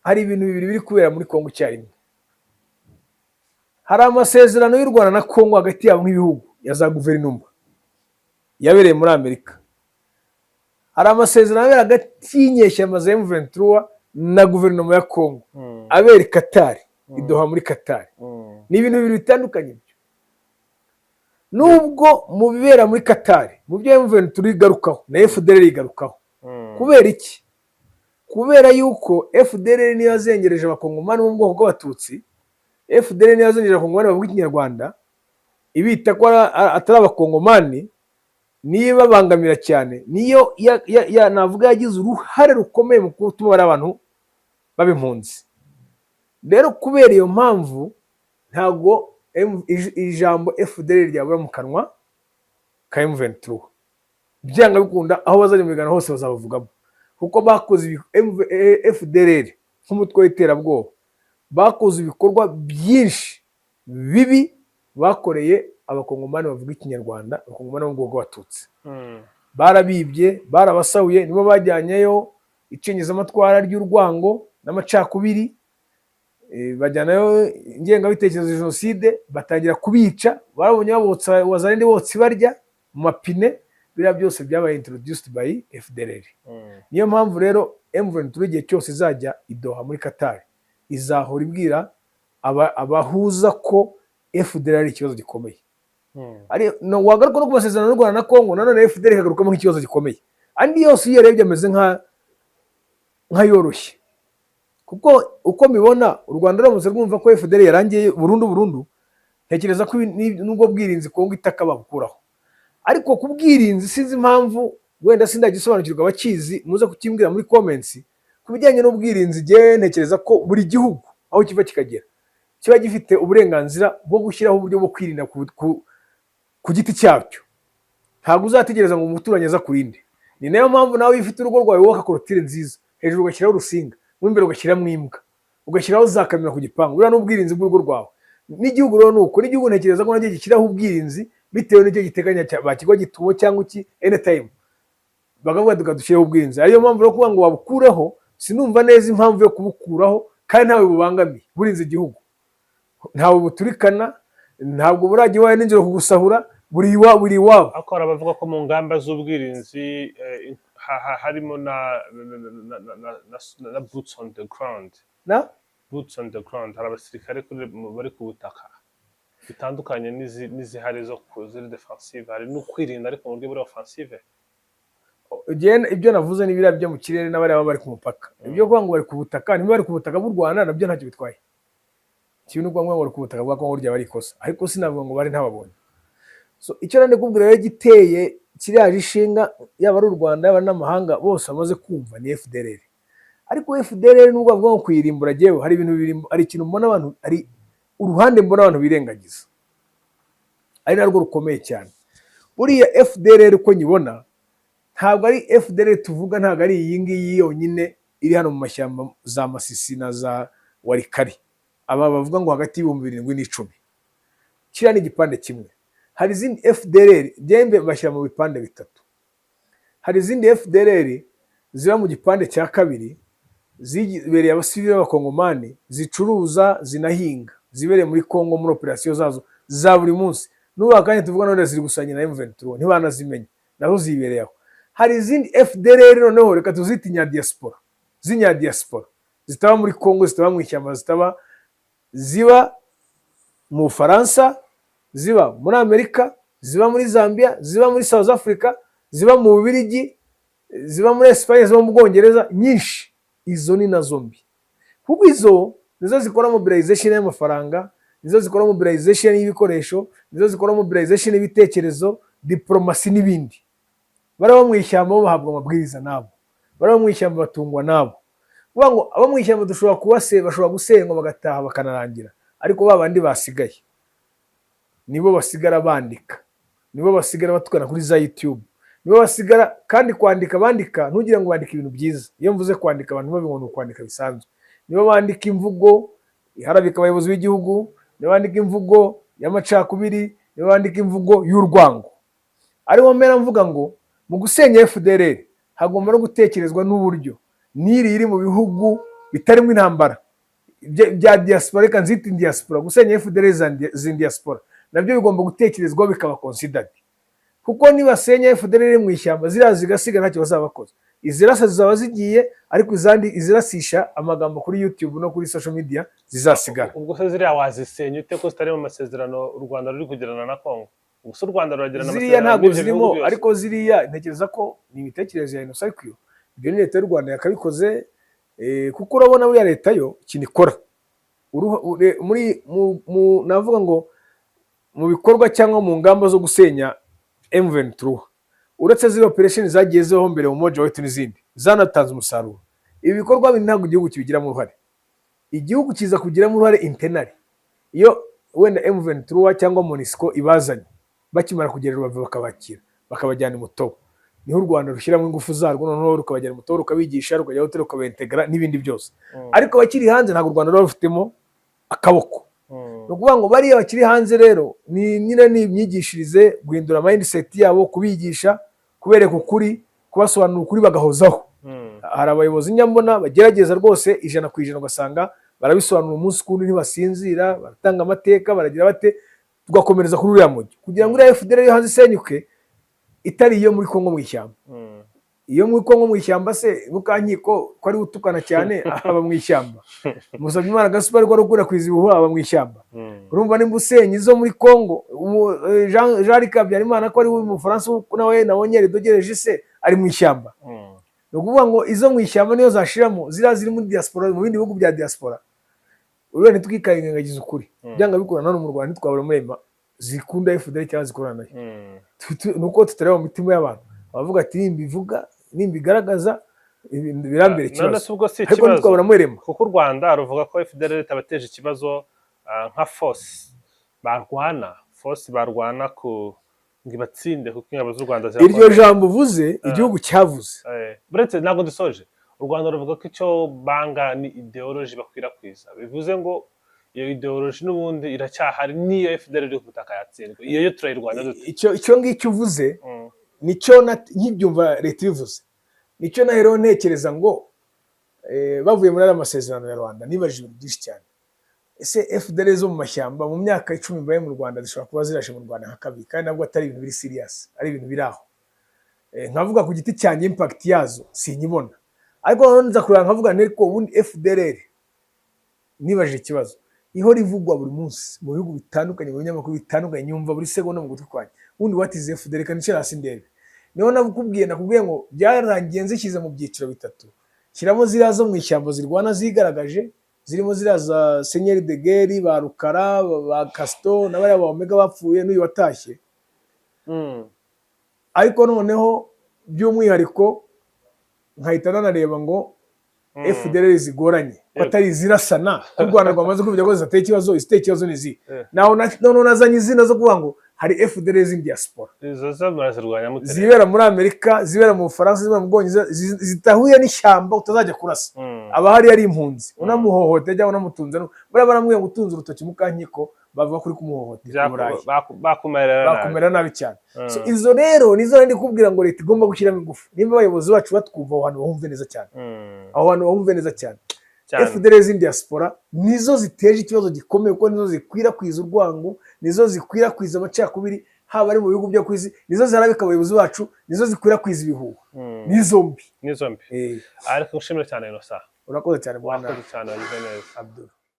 hari ibintu bibiri biri kubera muri Kongo icyarimwe. Hari amasezerano y'u Rwanda na Kongo hagati yabo nk'ibihugu ya za guverinoma yabereye muri Amerika, hari amasezerano abera hagati y'inyeshyamba za M23 na guverinoma ya Kongo abera i Katari, i Doha muri Katari. Ni ibintu bibiri bitandukanye byo, nubwo mu bibera muri Katari, mu byo M23 igarukaho na FDLR igarukaho. Kubera iki? Kubera yuko FDLR niyo yazengereje Abakongomani bo mu bwoko bw'Abatutsi, FDLR niyo yazengereje Abakongomani bavuga Ikinyarwanda, ibita ko atari Abakongomani, niyo ibabangamira cyane, niyo navuga yagize uruhare rukomeye mu gutuma bariya abantu baba impunzi. Rero kubera iyo mpamvu, ntabwo ijambo FDLR ryabura mu kanwa ka M23. Byanga bikunda, aho bazajya mu biganiro hose bazabavugamo, kuko bakoze FDLR nk'umutwe w'iterabwoba, bakoze ibikorwa byinshi bibi bakoreye Abakongomani bavuga Ikinyarwanda, Abakongomani bo mu bwoko bw'Abatutsi. Barabibye, barabasahuye, nibo bajyanyeyo icengezamatwara ry'urwango n'amacakubiri, bajyanayo ingengabitekerezo ya jenoside, batangira kubica. Barabonye babotsa Wazalendo, botsa ibarya mu mapine. Biriya byose byabaye introduced by FDLR. Niyo mpamvu rero M23 igihe cyose izajya i Doha muri Qatar, izahora ibwira abahuza ko FDLR ari ikibazo gikomeye. Ari no, wagaruka no ku masezerano y'u Rwanda na Congo, nanone FDLR ikagarukamo nk'ikibazo gikomeye. Andi yose iyo uyarebye ameze nk'ayoroshye, kuko uko mbibona, u Rwanda ruramutse rwumva ko FDLR yarangiye burundu burundu, ntekereza ko nubwo bwirinzi Kongo itaka babukuraho. Ariko ku bwirinzi sinzi impamvu, wenda sindagisobanukirwa, abakizi muze kukimbwira muri comments. Ku bijyanye n'ubwirinzi, njyewe ntekereza ko buri gihugu aho kiva kikagera kiba gifite uburenganzira bwo gushyiraho uburyo bwo kwirinda ku giti cyacyo. Ntabwo uzategereza ngo umuturanyi aza kurinde. Ni nayo mpamvu nawe iyo ufite urugo rwawe wubaka clôture nziza, hejuru ugashyiraho urusinga, mo imbere ugashyiramo imbwa, ugashyiraho za kamera ku gipangu, buriya ni ubwirinzi bw'urugo rwawe. N'igihugu rero ni uko, n'igihugu ntekereza ko nacyo gishyiraho ubwirinzi bitewe n'icyo giteganya, bakigwa gitumo cyangwa iki, anytime bakavuga tukadushyireho ubwirinzi. Ariyo mpamvu rero kuvuga ngo wabukureho, sinumva neza impamvu yo kubukuraho kandi ntawe bubangamiye, burinze igihugu, ntawe buturikana, ntabwo burajya iwawe nijoro kugusahura, buri iwabo. Ariko hari abavuga ko mu ngamba z'ubwirinzi harimo na boots on the ground. Na Boots on the ground, hari abasirikare bari ku butaka, bitandukanye n'izihari zo ziri defensive. Hari no kwirinda ariko mu buryo buri offensive. Ibyo navuze ni biriya byo mu kirere n'abariya baba bari ku mupaka. Ibyo kuvuga ngo bari ku butaka, niba bari ku butaka bw'u Rwanda nabyo ntacyo bitwaye. Kimwe no kuvuga ngo bari ku butaka bwa Kongo ryaba ari ikosa, ariko sinavuga ngo bari ntababonye. So icyo nari kubwira rero giteye kiriya ishinga, yaba ari u Rwanda, yaba n'amahanga bose bamaze kumva, ni FDLR. Ariko FDLR nubwo bavuga ngo kuyirimbura, jyewe hari ibintu bibiri, hari ikintu mbona abantu, hari uruhande mbona abantu birengagiza ari narwo rukomeye cyane. Buriya FDLR uko nyibona, ntabwo ari FDLR tuvuga, ntabwo ari iyi ngiyi yonyine iri hano mu mashyamba za Masisi na za Walikale, aba bavuga ngo hagati y' 7000 n'icumi. Kiriya ni igipande kimwe. Hari izindi FDLR, byembe bashyira mu bipande bitatu. Hari izindi FDLR ziba mu gipande cya kabiri, zibereye abasivili b'abakongomani, zicuruza, zinahinga, zibereye muri Kongo muri operasiyo zazo za buri munsi. N'ubu akanya tuvuga none ziri gusangira na M23, ntibanazimenye, nazo zibereye aho. Hari izindi FDLR noneho reka tuzite inyadiaspora, z'inyadiaspora zitaba muri Kongo, zitaba mu ishyamba, zitaba, ziba mu Bufaransa, ziba muri Amerika, ziba muri Zambia, ziba muri South Africa, ziba mu Bubiligi, ziba muri Espagne, ziba mu Bwongereza, nyinshi. Izo ni nazo mbi, kuko izo nizo zikora mobilization y'amafaranga, nizo zikora mobilization y'ibikoresho, nizo zikora mobilization y'ibitekerezo, diplomasi n'ibindi. Bari mu ishyamba bo bahabwa amabwiriza nabo, bari mu ishyamba batungwa nabo. Kuvuga ngo abo mu ishyamba dushobora kubase, bashobora gusenywa bagataha bakanarangira, ariko ba bandi basigaye nibo basigara bandika, nibo basigara batukana kuri za YouTube, nibo basigara. Kandi kwandika bandika, ntugire ngo bandika ibintu byiza. Iyo mvuze kwandika, abantu babivuga ngo ni ukwandika bisanzwe. Nibo bandika imvugo iharabika abayobozi b'igihugu, nibo bandika imvugo y'amacakubiri, nibo bandika imvugo y'urwango. Ariho mpera mvuga ngo mu gusenya FDLR hagomba no gutekerezwa n'uburyo n'iri iri mu bihugu bitarimo intambara bya diaspora, reka nzite diaspora, gusenya FDLR za diaspora nabyo bigomba gutekerezwaho, bikaba considered, kuko nibasenya FDLR mu ishyamba, ziriya zigasiga ntacyo bazaba bakoze. Izirasa zizaba zigiye, ariko izandi izirasisha amagambo kuri YouTube no kuri social media zizasigara. Ubwo se ziriya wazisenya ute ko zitari mu masezerano u Rwanda ruri kugirana na Kongo? Ubwo se u Rwanda ruragirana Ziriya amasezerano ntabwo n'ibyo zirimo bihugu byose? Ariko ziriya ntekereza ko ni imitekerereze ya Innocent Ariko ibyo ni leta y'u Rwanda yakabikoze, kuko urabona buriya leta yo ikintu ikora muri navuga ngo mu bikorwa cyangwa mu ngamba zo gusenya M23, uretse ziriya operation zagiye zibaho mbere mu Umoja Wetu n'izindi zanatanze umusaruro, ibi bikorwa bindi ntabwo igihugu kibigiramo uruhare. Igihugu kiza kugiramo uruhare internally iyo wenda M23 cyangwa MONUSCO ibazanye, bakimara kugera i Rubavu bakabakira, bakabajyana i Mutobo, niho u Rwanda rushyiramo ingufu zarwo, noneho rukabajyana i Mutobo, rukabigisha, rukajya hotel, rukabaintegra n'ibindi byose. Ariko abakiri hanze ntabwo u Rwanda ruba rufitemo akaboko. Ni ukuvuga ngo bariya bakiri hanze rero ni nyine ni imyigishirize, guhindura mindset yabo, kubigisha, kubereka ukuri, kubasobanurira ukuri bagahozaho. Hari abayobozi njya mbona bagerageza rwose 100%, ugasanga barabisobanura umunsi ku wundi, ntibasinzira, baratanga amateka, baragira bate, tugakomereza kuri uriya mujyi kugira ngo uriya FDLR yo hanze isenyuke, itari iyo muri Kongo mu ishyamba. Iyo muri Kongo mu ishyamba se, Mukankiko ko ari utukana cyane aba mu ishyamba, Musabyimana Gaspard ko ari ukwirakwiza ibihuha aba mu ishyamba? Urumva nimba usenya izo muri Kongo, Jean Luc Habyarimana ko ari we Umufaransa nawe nabonye yaridogere se Ari mu ishyamba. Ni ukuvuga ngo izo mu ishyamba niyo zashiramo, ziriya ziri muri diaspora, mu bindi bihugu bya diaspora, urabona, ntitwikangagize ukuri, byanga bikora hano mu Rwanda ntitwabura murema zikunda FDLR cyangwa zikorana nayo. Ni uko tutareba mu mitima y'abantu, bavuga ati: "Nimbivuga, nimbigaragaza, birambere None ikibazo." se ubwo si Ariko ikibazo? ntitwabura murema. Kuko u Rwanda ruvuga ko FDLR itabateje ikibazo, nka force barwana, force barwana ku ngo ibatsinde, kuko ingabo z'u Rwanda Iryo zirakomeye. jambo uvuze, igihugu cyavuze. Uretse ntabwo dusoje, u Rwanda ruvuga ko icyo banga ni ideology bakwirakwiza, bivuze ngo iyo ideology n'ubundi iracyahari, niyo FDLR iri ku butaka yatsindwa, iyo yo turayirwanya dute? Icyo ngicyo uvuze nicyo nkibyumva leta ibivuze, nicyo nahereho ntekereza ngo bavuye muri ariya masezerano ya Rwanda, nibajije ibintu byinshi cyane. Ese FDLR zo mu mashyamba, mu myaka 10 mbaye mu Rwanda, zishobora kuba zirashe mu Rwanda nka kabiri, kandi nabwo atari ibintu biri serious, ari ibintu biri aho. Nkavuga ku giti cyanjye, impact yazo sinyibona. Ariko noneho nza kureba nkavuga nti: "Ariko ubundi FDLR," nibajije ikibazo ihora ivugwa buri munsi mu bihugu bitandukanye, mu binyamakuru bitandukanye, nyumva buri segonda mu gutwi kwanjye, ubundi what is FDLR? Reka nicare hasi ndebe. Niho nakubwiye ngo byarangiye nzishyize mu byiciro bitatu: shyiramo ziriya zo mu ishyamba zirwana zigaragaje, zirimo ziriya za Seigneur de Guerre, ba Rukara, ba Casito na bariya ba Omega bapfuye n'uyu watashye. Ariko noneho by'umwihariko nkahita nanareba ngo FDLR zigoranye ko atari izirasana, ko u Rwanda rwamaze kuvuga ko zidateye ikibazo, iziteye ikibazo ni izihe? Naho noneho nazanye izina zo kuvuga ngo hari FDLR z'indi diaspora. Izo zo murazirwanya mute rero? Zibera muri Amerika, zibera mu Bufaransa, zibera mu Bwongereza, zitahuye n'ishyamba utazajya kurasa. Aba hariya ari impunzi, unamuhohotera cyangwa unamutunze, buriya baramubwiye ngo utunze urutoki mukankiko, bavuga ko uri kumuhohotera i Burayi. Bakumerera nabi. Bakumera nabi cyane. So, izo rero nizo ndi kubwira ngo leta igomba gushyiramo ingufu. Nimba abayobozi bacu batwumva, aho hantu bahumve neza cyane, aho hantu bahumve neza cyane. Cyane. FDLR z'indi diaspora nizo ziteje ikibazo gikomeye, kuko nizo zikwirakwiza urwango, nizo zikwirakwiza amacakubiri, haba ari mu bihugu byo ku isi, nizo ziharabika abayobozi bacu, nizo zikwirakwiza ibihuha. Nizo mbi. Nizo mbi. Ariko nshimire cyane, Innocent. Urakoze cyane, bwana Wakoze cyane, wagize neza. Abdul.